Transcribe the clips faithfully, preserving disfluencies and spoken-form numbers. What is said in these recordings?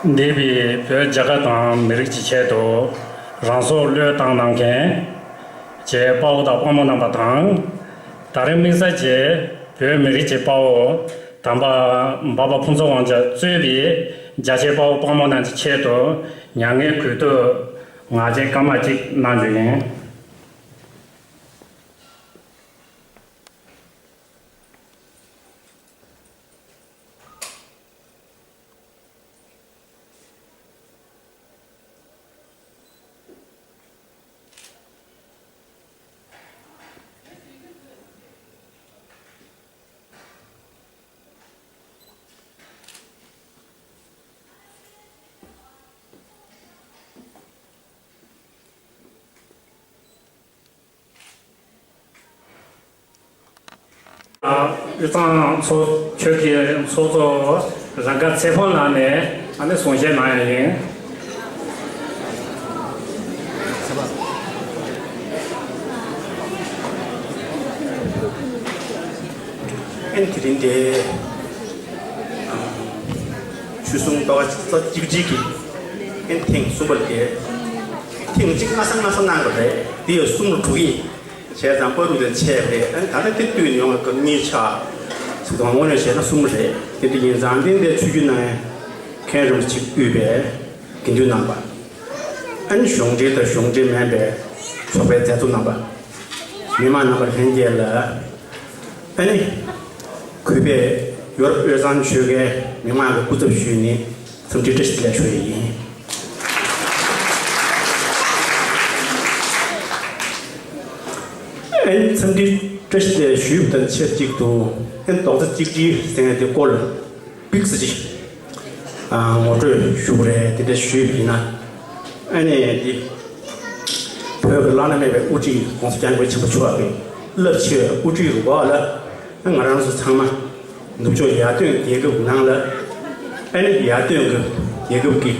འདས་པའི་བོད་རྒྱ་གར་དང་མི་རིགས་ཀྱི་ཆེད་དུ་རང་སྲོག་བློས་བཏང་གནང་མཁན་བཅས་དཔའ་བོ་དང་དཔའ་མོ་རྣམ་པ་དང་། ད་རིང་དམིགས་བསལ་གྱིས་བོད་མི་རིགས་ཀྱི་དཔའ་བོ་དམ་པ་འབའ་པ་ཕུན་ཚོགས་དབང་རྒྱལ་གཙོས་པའི་རྒྱ་ཆེའི་དཔའ་བོ་དཔའ་མོ་རྣམས་ཀྱི་ཆེད་དུ་མྱ་ངན་གུས་འདུད་ངག་བཅད་སྐར་མ་གཅིག་གནང་རྒྱུ་ཡིན། དབུས་གཙང་ཚོགས་ཆུང་གི་ཚོགས་གཙོ་རང་དགའ་ཚེ་ཕུན་ལགས་ནས་ཨ་ནི་གསུང་བཤད་གནང་ཡ་ཡིན། ཨན་དེ་རིང་དེ་ཆོལ་གསུམ་རྡོ་ཁ་གཅིག་སྒྲིལ་གྱི་ཨན་ཐེངས་གསུམ་པ་དེ་ཐེངས་གཅིག་སྔ་ས་སྔ་ས་གནང་གི་རེད། དེ་ཡང་གསུམ་རུ་འགྲོ་གི་ཡིན། བྱས་ཙང་བར་དུ་དེ་ཆད་པ་རེད། ཨ་ནི་ད་ལྟ་དེ་བསྟུད་ནས་ཡོང་བའི་སྐབས་གཉིས་ཆགས་ཚིག་དོན་དངོས་གནས་བཤད་ན་གསུམ་རེད། དེ་འདྲ་ཡིན་ཙང་འདི་འདྲའི་ཆོས་བརྒྱུད་ནང་མཁན་རིན་པོ་ཆེ་དབུས་པའི་དགེ་འདུན་རྣམ་པ། ཨ་ནི་གཞུང་འབྲེལ་དང་གཞུང་འབྲེལ་མིན་པའི་ཚོགས་པའི་མཛད་གཙོ་རྣམ་པ། མི་མང་རྣམ་པ་ལྷན་རྒྱས་ལ། ཨ་ནི་གུས་པས་ཡོ་རོབ་དབུས་གཙང་ཆོལ་ཁའི་མི་མང་གི་སྐུ་ཚབ་ཞུས་ནས་འཚམས་འདྲི་བཀྲ་ཤིས་བདེ་ལེགས་ཞུ་ཡི་ཡིན། ཨ་ནི་འཚམས་འདྲི་བཀྲ་ཤིས་བདེ་ལེགས་ཞུས་པ་དང་ཆབས་ཅིག་ཏུ་ཨ་ནི་རྡོག་རྩ་གཅིག་སྒྲིལ་ཟེར་མཁན་དེ་སྐོར་ལ་དམིགས་བསལ་གྱི་ངོ་སྤྲོད་ཞུ་དགོས་རེད། དེ་འདྲ་ཞུས་པ་ཡིན་ན། ཨ་ནི་འདི་བོད་ཀྱི་བླ་ན་མེད་པའི་དབུ་ཁྲིད་༸གོང་ས་༸སྐྱབས་མགོན་ཆེན་པོ་མཆོག་གི་རླབས་ཆེ་བའི་དབུ་ཁྲིད་རུ་ཁག་ལ་ང་རང་ཚོ་ཚང་མ་ནུབ་ཕྱོགས་ཡར་ཐོན་རྒྱལ་ཁབ་ནང་ལ་ཨ་ནི་ཡར་ཐོན་གྱི་རྒྱལ་ཁབ་ཀྱི་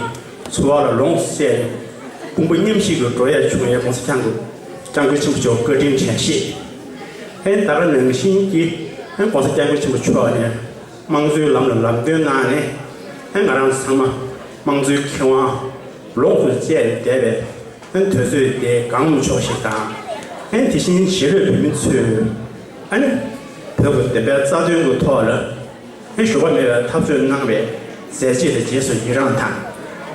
འཚོ་བ་ལ་ལོངས་སུ་སྤྱད་ནས་དཔུང་པ་མཉམ་གཤིབ་ཀྱིས་འགྲོ་ཡ་བྱུང་བའི་༸གོང་ས་༸སྐྱབས་མགོན་ཆེན་པོ་མཆོག་བཀའ་དྲིན་དྲན་ཤེས། ཨ་ནི་ད་ག་ནང་བཞིན་གྱི་༸གོང་ས་༸སྐྱབས་མགོན་ཆེན་པོ་མཆོག་ནས། དམངས་གཙོའི་ལམ་ལ་ལམ་སྟོན་གནང་ནས་ང་རང་ཚོ་ཚང་མ་དམངས་གཙོའི་ཁེ་དབང་ལོངས་སུ་སྤྱད་ནས་བསྡད་པའི་དུས་ཚོད་དེ་གང་མི་ཆོག་ཞིག་དང་། དེ་བཞིན་གཞིས་ལུས་བོད་མི་ཚོས་ཨ་ནི་བོད་ཀྱི་བདེན་པའི་རྩ་དོན་གྱི་ཐོག་ལ་ཞུམ་པ་མེད་པའི་འཐབ་རྩོད་གནང་བའི་མཛད་རྗེས་ལ་རྗེས་སུ་ཡི་རངས་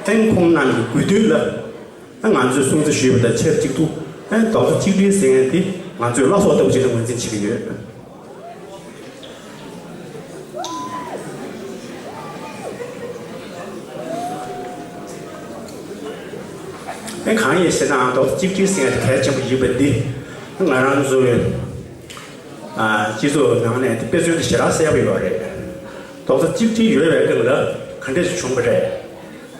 དང་། ཁོང་རྣམས་ཀྱི་དགོས་འདུན་ལ། ང་ཚོས་སྲུང་བརྩི་ཞུས་པ་དང་ཆབས་ཅིག་ཏུ་རྡོག་རྩ་གཅིག་སྒྲིལ་ཟེར་མཁན་དེ་ང་ཚོས་བླ་སྲོག་ལྟ་བུ་ཅིག་ལ་ངོས་འཛིན་བྱེད་ཀྱི་ཡོད། གང་ཡིན་ཟེར་ན་རྡོག་རྩ་གཅིག་སྒྲིལ་ཟེར་མཁན་དེ་གལ་ཆེན་པོ་ཡིན་པ་འདི་ང་རང་ཚོའི་སྤྱི་ཚོགས་ནང་ནས་དེ་དཔེ་མཚོན་དེ་ཞེ་དྲག་གསལ་པོ་ཡོད་རེད། རྡོག་རྩ་གཅིག་སྒྲིལ་ཡོད་པའི་སྐབས་ལ་ག་འདྲས་བྱུང་བ་རེད།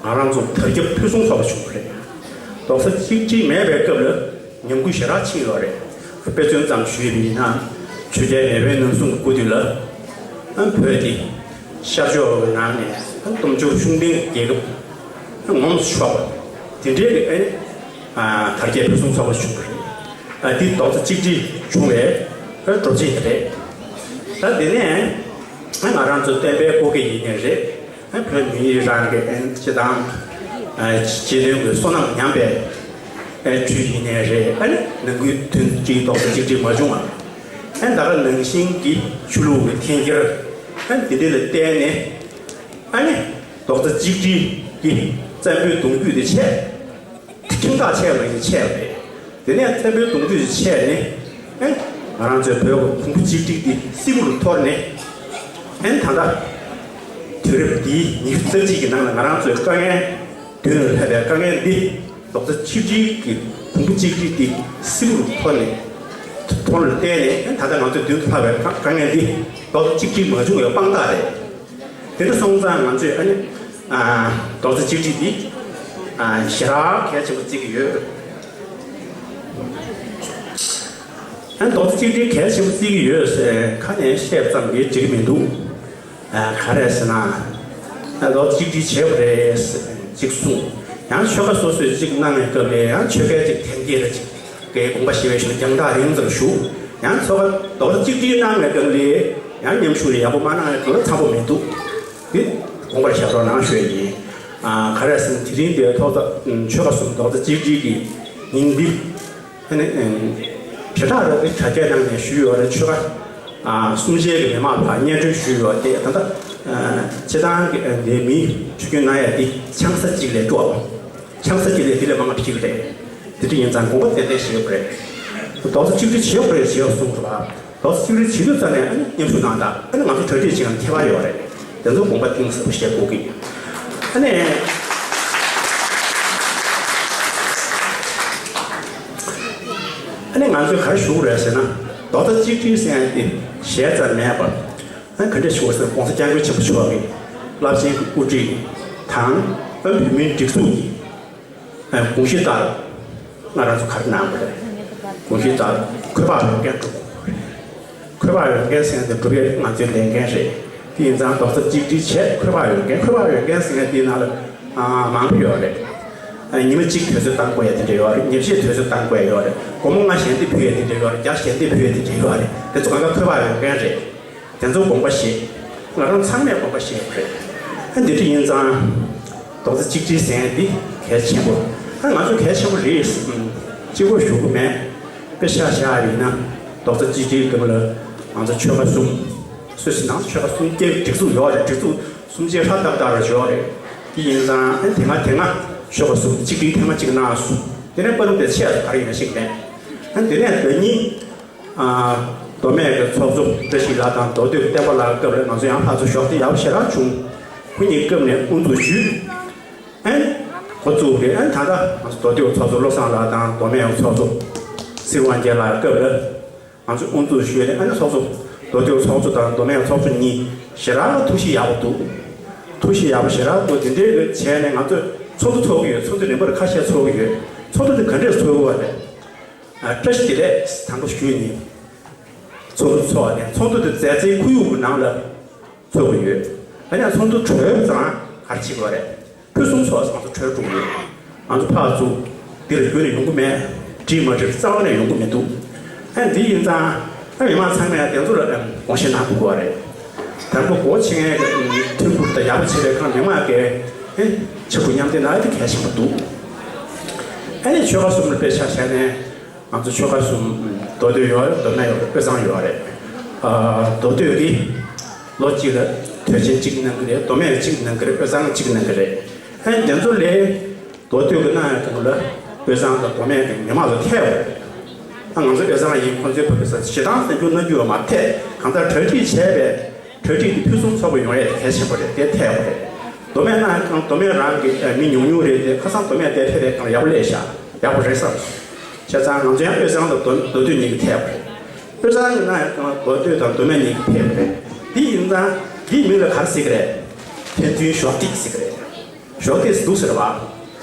ང་རང་ཚོ་དར་ཁྱབ་ཕུན་སུམ་ཚོགས་པ་བྱུང་བ་རེད། རྡོག་རྩ་གཅིག་སྒྲིལ་མེད་པའི་སྐབས་ལ་ཉམས་རྒུད་ཞེ་དྲག་ཕྱིན་ཡོད་རེད། དཔེ་མཚོན་ཙམ་ཞུས་པ་ཡིན་ན་ཆོས་རྒྱལ་མེས་དབོན་རྣམ་གསུམ་གྱི་སྐུ་དུས་ལ་བོད་དེ་ཤར་ཕྱོགས་ཀྱི་ནང་ནས་སྟོབས་འབྱོར་ཤུགས་ལྡན་རྒྱལ་ཁབ་ངོམ་སུ་ཆོག་པ་དེ་འདྲའི་གི་ཨེ་དར་རྒྱས་ཕུན་སུམ་ཚོགས་པ་བྱུང་བ་རེད། འདི་རྡོག་རྩ་གཅིག་སྒྲིལ་བྱུང་བའི་གྲུབ་ཆ་དེ་རེད། ད་དེ་ནས་ང་རང་ཚོ་བསྟན་པའི་བཀོད་ཁྱབ་ཡིན་ནའི་རེད། བོད་མི་རང་གི་སྤྱི་དང་སྤྱི་དོན་གྱི་བསོད་ནམས་ཉམས་པའི་ཁྲུས་ཡིན་ནའི་རེད། ནང་ཁུལ་མཐུན་སྒྲིལ་རྡོག་རྩ་གཅིག་སྒྲིལ་མ་བྱུང་བ། ད་ག་ནང་བཞིན་གྱི་ཆོས་ལུགས་ཀྱི་འཐེན་འཁྱེར་འདི་འདྲ་ལ་བརྟེན་ནས་རྡོག་རྩ་གཅིག་སྒྲིལ་གྱི་བཙན་པོའི་གདུང་རྒྱུད་དེ་ཆད། ཁྱིམ་བདག་ཆད་མ་ཡིན་ཆད་པ་རེད། དེ་ནས་བཙན་པོའི་གདུང་རྒྱུད་ཆད་ནས་ཨེ་ང་རང་ཚོའི་བོད་ཀྱི་གོང་བུ་གཅིག་སྒྲིལ་འདི་སྲིན་བུ་རུ་འཐོར་ནས་ཨེ་ད་ལྟ་དུས་རབས་འདིའི་ཉི་ཤུ་རྩ་གཅིག་གི་ནང་ལ་ང་རང་ཚོའི་དཀའ་ངལ་མདུན་ལ་ཕེབས་པའི་དཀའ་ངལ་འདི་རྡོག་རྩ་གཅིག་སྒྲིལ་གྱི་གོང་བུ་གཅིག་སྒྲིལ་འདི་སྲིན་བུ་རུ་འཐོར་ནས་འཐོར་ལ་བརྟེན་ནས་ཨེ་ད་ལྟ་ང་ཚོའི་མདུན་དུ་ལྷགས་པའི་དཀའ་ངལ་འདི་རྡོག་རྩ་གཅིག་སྒྲིལ་མ་བྱུང་བའི་དཔང་རྟགས་རེད། དེ་འདྲ་སོང་ཙང་ང་ཚོས་ཨ་ནི་རྡོག་རྩ་གཅིག་སྒྲིལ་འདི་ཞེ་དྲག་གལ་ཆེན་པོ་བརྩི་གི་ཡོད། ཨ་ནི་རྡོག་རྩ་གཅིག་སྒྲིལ་གལ་ཆེན་པོ་བརྩི་གི་ཡོད་ཟེར་ཁ་ནས་བཤད་ཙམ་གྱིས་འགྲིག་གི་མི་འདུག་ག་རེ་ཟེར་ན་རྡོག་རྩ་གཅིག་སྒྲིལ་བྱས་པ་རེད་ཅིག་གསུངས། ཡང་ཆོལ་ཁ་སོ་སོས་ཅིག་གནང་བའི་སྐབས་ལ་ཡང་ཆོལ་ཁའི་ཅིག་དེབ་སྐྱེལ་ར་ཅིག་གི་དགོངས་པ་བཞེས་པའི་ཞུ་རྒྱང་ཐག་རིང་ཙམ་བཞུགས། ཡང་ཚོགས་པ་རྡོག་རྩ་གཅིག་སྒྲིལ་གནང་བའི་སྐབས་ལ་ཡང་མཉམ་ཞུགས་ལ་ཡག་པོ་མ་གནང་བའི་སྐབས་ལ་འཚམ་པོ་མི་འདུག་འདི་དགོངས་པར་བཞག་རོགས་གནང་ཞུ་ཡས་ཡིན། ཨ་ག་རེ་ཟེར་ན་དེ་རིང་འདིར་ཐོག་ས་ཆོལ་ཁ་གསུམ་རྡོག་རྩ་གཅིག་སྒྲིལ་གྱི་ཉིན་འདི། ཨ་ནི་ཨམ་བྱེ་བྲག་ར་གི་དྲ་རྒྱའི་ནང་ནས་ཞུས་ཡོད་རེད། ཆོལ་ཁ་ཨ་གསུམ་ཆའི་གི་མི་མང་ལ་སྙན་སྒྲོན་ཞུས་ཡོད་དེ། ད་ལྟ་ཨ་སྤྱི་བཏང་གི་ཨ་འདིའི་མིའི་ཆོས་རྒྱུན་གནང་ཡ་འདི་ཆང་ས་གཅིག་ལས་སྤྲོ་བ། ཆང་ས་གཅིག་ལས་འདི་ལས་མང་བ་ཕྱིན་རེད། དེ་འདྲ་ཡིན་ཙང་དགོངས་པ་ཏན་ཏན་བཞེས་དགོས་རེད། རྡོག་རྩ་གཅིག་སྒྲིལ་བྱེད་དགོས་རེད་ཞེས་གསུངས་འདུག་བ། རྡོག་རྩ་གཅིག་སྒྲིལ་བྱེད་དུས་ཙམ་ནས་ཨ་ནི་མཉམ་ཞུགས་གནང་དང་། ཨ་ནི་ང་ཚོ་གྲ་སྒྲིག་བྱེད་ཡང་ཁྱད་པར་ཡོད་རེད། དེ་ཚོ་དགོངས་པ་གཏིང་ཟབ་པོ་བཞེས་དགོས་ཀྱི། ཨ་ནི། ཨ་ནི་ང་ཚོས་ག་རེ་ཞུ་དགོས་རེད་ཟེར་ན། རྡོག་རྩ་གཅིག་སྒྲིལ་ཟེར་ཡ་དེ་ཞལ་ཙམ་མེད་པར། ཨ་ནི་ག་འདྲས་ཞུ་དགོས་ཟེར་ན། ༸གོང་ས་༸སྐྱབས་མགོན་ཆེན་པོ་མཆོག་གི་རླབས་ཆེན་གྱི་དབུ་ཁྲིད་དང་། ཨ་ནི་བོད་མིའི་སྒྲིག་འཛུགས་ཀྱི་ཨ་དགོངས་གཞི་ལྟར་ང་རང་ཚོ་ག་རེ་གནང་དགོས་རེད། དགོངས་གཞི་ལྟར་འཁོས་དཔག་འོས་འགན་སྒྲུབ་དགོས་རེད། འཁོས་དཔག་འོས་འགན་ཟེར་ཡ་དེ་སྒྲུབ་ཡས་ང་ཚོའི་ལས་འགན་རེད། དེ་ཡིན་ཙང་རྡོག་རྩ་གཅིག་སྒྲིལ་བྱས། འཁོས་དཔག་འོས་འགན། འཁོས་དཔག་འོས་འགན་ཟེར་ཡ་དེའི་ནང་ལ་ཨ་མང་པོ་ཡོད་རེད། ཨ་ཉི་མ་གཅིག་དུས་ཚོད་བཏང་དགོས་ཡ་དེ་འདྲ་ཡོད་རེད། ཉིན་ཤས་དུས་ཚོད་བཏང་དགོས་ཡ་ཡོད་རེད། སྒོར་མོ་ལྔ་ཞལ་འདེབས་ཕུལ་ཡ་དེ་འདྲ་ཡོད་རེད། བརྒྱ་ཞལ་འདེབས་ཕུལ་ཡ་དེ་འདྲ་ཡོད་རེད། དེ་ཚོ་གང་ག་འཁོས་དཔག་འོས་འགན་རེད། དེ་ཚོ་དགོངས་པ་བཞེས། ང་རང་ཚང་མས་དགོངས་པ་བཞེས་དགོས་རེད། ཨ་འདི་འདྲ་ཡིན་ཙང་རྡོག་རྩ་གཅིག་སྒྲིལ་ཟེར་ཡ་འདི་གལ་ཆེན་པོ། ཨ་ང་ཚོ་གལ་ཆེན་པོ་རེད། ཨམ་གཅིག་པོ་ཞུ་གི་མེད། དཔེ་ཆ་བཞག་ཡིན་ན་རྡོག་རྩ་གཅིག་སྒྲིལ་སྐབས་ལ་ང་ཚོ་ཆོལ་ཁ་གསུམ། སུད་སི་ནང་ཆོལ་ཁ་གསུམ་སྐྱེ་སྒྲིག་འཛུགས་ཡོད་རེད། སྒྲིག་འཛུགས་གསུམ་ཆའི་ཧྲ་ཏག་ཏག་ར་ཡོད་རེད། དེ་ཡིན་ཙང་ཨ་དེ་སྔ་དེ་སྔ་ཆོལ་ཁ་གསུམ་གཅིག་སྒྲིལ་ཐེངས་མ་གཅིག་གནང་སོང་། དེ་ནས་བར་དུ་དེ་ཆད་སོང་། ག་རེ་ཡིན་ན་ཤེས་ཀྱི་མེད། ཨ་དེ་ནས་ཟླ་ཉིན། ཨ་མདོ་སྨད་ཀྱི་ཚོགས་གཙོ་བཀྲ་ཤིས་ལགས་དང་མདོ་སྟོད་བསྟན་པ་ལགས་སྐབས་ལ་ང་ཚོ་ཡང་ཕར་ཚུར་ཞོགས་ཇ་ཡག་པོ་ཞེ་དྲག་བྱུང་། ཁོ་གཉིས་སྐབས་ནས་དབུ་འཛུགས་ཞུས། ཨན་འགོ་བཙུགས་རེད། ཨན་ད་ལྟ་ང་ཚོ་མདོ་སྟོད་ཚོགས་གཙོ་བློ་བཟང་ལགས་དང་མདོ་སྨད་ཚོགས་གཙོ་སྲིད་དབང་རྒྱལ་ལགས་སྐབས་ལ་ང་ཚོ་དབུ་འཛུགས་ཞུས་ནས། ཨ་ནི་ཚོགས་གཙོ། མདོ་སྟོད་ཚོགས་གཙོ་དང་མདོ་སྨད་ཚོགས་གཙོ་གཉིས་ཞེ་དྲག་ཐུགས་གཤིས་ཡག་པོ་འདུག་ཐུགས་གཤིས་ཡག་པོ་ཞེ་དྲག་འདུག་དེ་འདྲའི་བྱས་ནས་ང་ཚོས་ཚོགས་འདུ་ཚོགས་ཀྱི་ཡོད། ཚོགས་འདུ་རིམ་པར་ཁ་ཤས་ཚོགས་ཀྱི་ཡོད། ཚོགས་འདུ་དེ་ག་འདྲས་ཚོགས་དགོས་པ་རེད། ཨ་བཀྲ་ཤིས་བདེ་ལེགས་དང་པོ་ཞུས་ནས་ཚོགས་འདུ་ཚོགས་པ་དེ། ཚོགས་འདུ་དེ་མཛད་རྗེས་ཁོར་ཡུག་གི་ནང་ལ་ཚོགས་ཀྱི་ཡོད། ཨ་ནི་ཚོགས་འདུ་གྲོལ་ཙང་ག་རེ་བྱེད་དགོས་རེད། ཕུན་སུམ་ཚོགས་ཙང་ཚོགས་གྲོལ་འགྲོ་གི་ཡོད། ང་ཚོ་ཕར་ཚུར་འདིར་རྒྱུན་ནས་ཡོང་གི་མེད། བྲིས་མ་བྲིས་རྩ་བ་ནས་ཡོང་གི་མི་འདུག་ཨ་འདི་ཡིན་ཙང་ཨ་མི་མང་ཚང་མས་དེ་ཚོ་ལ་དགོངས་བཞེས་གནང་དགོས་པ་རེད། དང་པོ་སྒོ་ཕྱེ་མཁན་གྱི་མཐུན་པོ་དང་ཡག་པོ་བྱེད་པའི་ཁར་མི་མང་གིས་ཨེ་ཕྱར་གྲུ་མཉམ་འདེགས་གནང་ཡ་དེ་གལ་ཆེན་པོ་འདུག་ཨ་ནི་ཆོལ་ཁ་གསུམ་ལ་དཔེ་ཆ་བཞག་ནས། ང་ཚོ་ཆོལ་ཁ་གསུམ། མདོ་སྟོད་ཡོད་རེད། མདོ་སྨད་ཡོད་རེད། དབུས་གཙང་ཡོད་རེད། ཨ་མདོ་སྟོད་ཀྱིས་ལོ་གཅིག་ལ་དུས་ཆེན་གཅིག་གནང་གི་རེད། མདོ་སྨད་ཀྱིས་གཅིག་གནང་གི་རེད། དབུས་གཙང་གིས་གཅིག་གནང་གི་རེད། ཨ་ནི་དེ་ཚོ་ལས་མདོ་སྟོད་ཀྱིས་གནང་ཡ་དེ་ལ་དབུས་གཙང་དང་མདོ་སྨད་ཀྱི་མི་མང་ཚོ་འཐད་པ་རེད། ཨ་ང་ཚོ་དབུས་གཙང་ཡིན། ཁོང་ཚོའི་བོད་ཀྱི་ས་ཞེ་སྡང་ཟེར་རྒྱུ་སྣ་རྒྱུ་ཡོད་མ་རེད། གང་ལྟར་གྲ་སྒྲིག་བྱས་པའི་གྲ་སྒྲིག་དེ་ཕུན་སུམ་ཚོགས་པ་ཡོང་ཡས་དེ་གལ་ཆེན་པོ་རེད། དེ་འཐད་པ་རེད། མདོ་སྨད་གནང་ཡ་དང་མདོ་སྨད་རང་གི་ཨ་མི་ཉུང་ཉུང་རེད་དེ། ཁ་སང་མདོ་སྨད་དེ་ཕེབས་པའི་སྒང་ལ་ཡག་པོ་སླེབས་ཤག་ཡག་པོ་རེད་བསམ། བྱས་ཙང་ང་ཚོ་ཡང་དབུས་གཙང་དང་མདོ་མདོ་སྟོད་གཉིས་ཀྱིས་འཐད་པ་རེད། དབུས་གཙང་གིས་གནང་ཡ་དང་མདོ་སྟོད་དང་མདོ་སྨད་གཉིས་ཀྱིས་འཐད་པ་རེད། འདི་ཡིན་ཙང་འདིའི་མིང་ལ་ག་རེ་ཟེར་གི་རེད། ཕན་ཚུན་གཞོགས་འདེགས་ཟེར་གི་རེད། གཞོགས་འདེགས་འདུག་ཟེར་བ།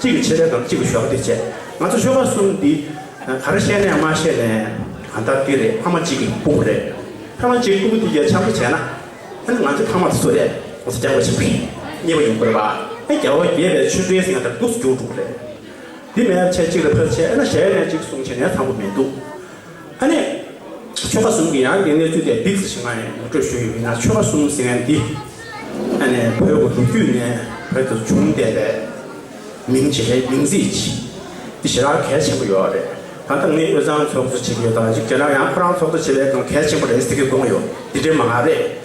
གཅིག་གིས་བྱས་པའི་སྒང་གཅིག་གིས་གཞོགས་འདེགས་བྱས། ང་ཚོ་ཆོལ་ཁ་གསུམ་འདི་ག་རེ་བཤད་ནའི་མ་བཤད་ནའི་གང་ལྟར་འདི་རེད། ཕ་མ་གཅིག་གི་ཕྲུ་གུ་རེད། ཕ་མ་གཅིག་ཕྲུ་གུ་འདི་གས་འཆམ་པོ་བྱས་ན། ཨ་ནི་ང་ཚོ་ཕ་མ་དེ་ཚོ་རེད། ང་ཚོ་སྐྱབས་མགོན་ཆེན་པོ་རེད། མཉེས་པོ་ཡོང་དགོས་རེད་པ། ཨ་རྒྱལ་བ་དགྱེས་པའི་ཆོས་འབྲེལ་ཟེར་ཡ་དེ་འདུག་སེ་འགྱུར་འགྲོ་གི་རེད། འདི་མེད་ཆ་གཅིག་ལ་ཕར་ཆད། ཨ་ནི་གཞན་ནས་གཅིག་གསུང་བྱས་ནས་ཚང་པོ་མི་འདུག་ཨ་ནི་ཆོལ་ཁ་གསུམ་གྱི་ཡང་གི་གནས་ཚུལ་དེ་འདུག་སེ་ཞིག་ང་ཡང་ངོ་སྤྲོད་ཞུ་ཡི་ཡིན་ན། ཆོལ་ཁ་གསུམ་ཟེར་མཁན་འདི་ཨ་ནི་བོད་ཀྱི་ལོ་རྒྱུས་ནས་བོད་དུ་བྱུང་བསྡད་པའི་མིང་ཅིག་རེད། མིང་ཚིག་ཅིག་འདི་ཞེ་དྲག་གལ་ཆེན་པོ་ཡོད་རེད། ད་ལྟ་ངས་དབུས་གཙང་ཚོགས་གཙོ་བྱེད་ཀྱི་ཡོད་དང་། ཅིག་དེ་ལ་ཡང་ཁོ་རང་ཚོགས་གཙོ་བྱེད་པའི་སྒང་གལ་ཆེན་པོ་རེད་ཟེར་གྱི་དགོངས་ཡོད། འདི་འདྲའི་མ་རེད།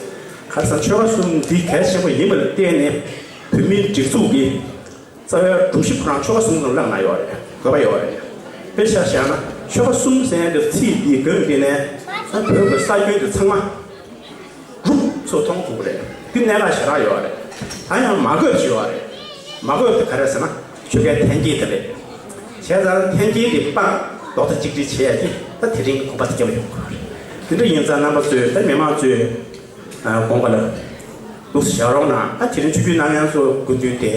ག་རེ་ཟེར་ན་ཆོལ་ཁ་གསུམ་འདི་གལ་ཆེན་པོ་ཡིན་པ་ལ་བརྟེན་ནས་བོད་མིའི་སྒྲིག་འཛུགས་ཀྱི་རྩ་བའི་སྒྲོམ་གཞི་ཁོ་རང་ཆོལ་ཁ་གསུམ་ལ་བསླངས་གནང་ཡོད་རེད། དགོས་པ་ཡོད་རེད། དཔེ་ཆ་བཞག་ན་ཆོལ་ཁ་གསུམ་ཟེར་ཡ་འདི་ཚིག་འདིའི་སྒང་འདི་ནས་བོད་ཀྱི་ས་ཁྱོན་འདི་ཚང་མ་རུབ་ཚུར་མཐོང་ཐུབ་ཀྱི་རེད། འདི་གནད་འགག་ཞེ་དྲག་ཡོད་རེད། ད་ཡང་མ་དགོས་ཅིག་ཡོད་རེད། མ་དགོས་དེ་ག་རེ་ཟེར་ན་ཆོལ་ཁའི་འཐེན་འཁྱེར་དེ་རེད། བྱས་ཙང་འཐེན་འཁྱེར་འདི་སྤངས། རྡོག་རྩ་གཅིག་སྒྲིལ་བྱེད་ཡ་འདི་ད་དེ་རིང་གི་དགོངས་པ་དེ་རྒྱབ་ཡོང་དགོས་རེད། དེ་འདྲ་ཡིན་ཙང་རྣམ་པ་ཚོས་ད་མི་མང་ཚོས་ཨ་དགོངས་པ་ལ་འདུག་སེ་བཞག་རོགས་གནང་། ཨ་དེ་རིང་ཆོས་བརྒྱུད་གནང་མཁན་ཚོ་སྐུ་མདུན་དེ་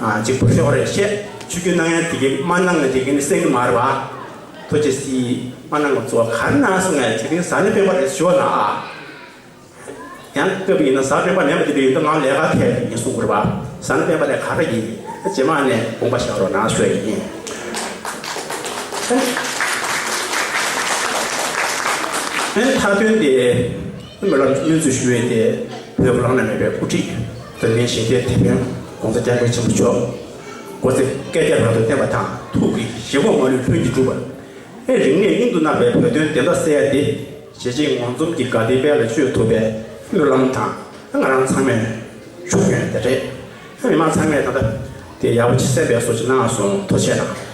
ཨ་གཅིག་པུ་ཤོག་རེ་བཤད། ཆོས་བརྒྱུད་གནང་མཁན་དེ་གིས་མ་གནང་ན་དེ་གིས་ནི་གསན་གི་མ་རེད་པ། ཐུགས་རྗེ་གཟིགས། མ་གནང་ན་གཙོ་བོ་ག་རེ་གནང་སོང་ངས་དེ་རིང་གཟའ་ལྷག་པ་རེད་ཞུ་བ་ན། ཡང་སྐབས་ཡིན་ན་གཟའ་སྤེན་པ་ལེན་པ་དེ་འདྲ་ཡིན་དུས་ང་ལས་ཀ་ཐད་ཡིན་གསུང་དགོས་པ། གཟའ་སྤེན་པ་ལས་ག་རེ་ཡིན། རྗེས་མ་ནས་དགོངས་པ་བཞག་རོགས་གནང་ཞུ་ཡ་ཡིན། ཨ་ནི་མཐའ་དོན་དེ་སྨོན་ལམ་སྨོན་ཚིག་ཞུ་ཡས་དེ་བོད་ལ་བླ་ན་མེད་པའི་དབུ་ཁྲིད་འཛམ་གླིང་ཞི་བདེ་དེད་དཔོན་ ༸གོང་ས་༸སྐྱབས་མགོན་ཆེན་པོ་མཆོག་སྐུ་ཚེ་བསྐལ་བརྒྱར་རབ་ཏུ་བརྟན་པ་དང་ཐུགས་ཀྱི་བཞེད་དགོངས་མ་ལུས་ལྷུན་གྱིས་གྲུབ་པར། ཨེ་རིག་གནས་སྙིང་དུ་བརྣག་པའི་བོད་དོན་བདེན་མཐའ་གསལ་ཡ་དེ། གཞིས་བྱེས་ངོ་འཛོམས་ཀྱི་དགའ་བདེའི་དཔལ་ལ་སྤྱོད་ཐུབ་པའི་སྨོན་ལམ་དང་ང་རང་ཚང་མས་ཤུགས་སྐྱོན་དེ་རེད། མི་མང་ཚང་མས་ད་ལྟ་དེ་ཡག་པོ་ཅིག་གསན་པའི་བཟོ་ཅིག་གནང་སོང་། ཐུགས་རྗེ་ཆེ་གནང་།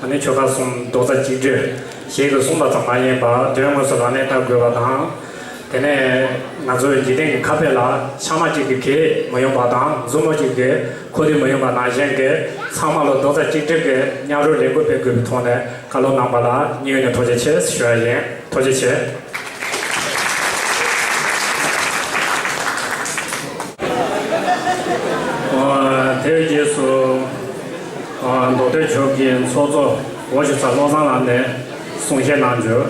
ཨ་ནི་ཆོལ་ཁ་གསུམ་རྡོག་རྩ་གཅིག་སྒྲིལ་ཞིག་གི་གསུངས་པ་ཙམ་མ་ཡིན་པར་དོན་དངོས་སུ་ལག་ལེན་བསྟར་དགོས་པ་དང་། དེ་ནས་ང་ཚོའི་འཇིག་རྟེན་གྱི་ཁ་དཔེ་ལ་ཕྱགས་མ་གཅིག་གིས་གེགས་མི་ཡོང་པ་དང་མཛུབ་མོ་གཅིག་གིས་ཁུ་རྡུལ་མི་ཡོང་པ་ནང་བཞིན་གྱི་ཚང་མ་ལ་རྡོག་རྩ་གཅིག་སྒྲིལ་གྱིས་མཉམ་རུབ་ལས་འགུལ་སྤེལ་དགོས་པའི་ཐོག་ནས་བཀའ་སློབ་གནང་པ་ལ་སྙིང་ནས་ཐུགས་རྗེ་ཆེ་ཞུ་ཡ་ཡིན། ཐུགས་རྗེ་ཆེ། ཨ། དེའི་རྗེས་སུ། ཨ། མདོ་སྟོད་ཕྱོགས་ཀྱི་ཚོགས་གཙོ་འོ་ཞུ་ཚ་བློ་བཟང་ལགས་ནས་གསུང་བཤད་གནང་རྒྱུ།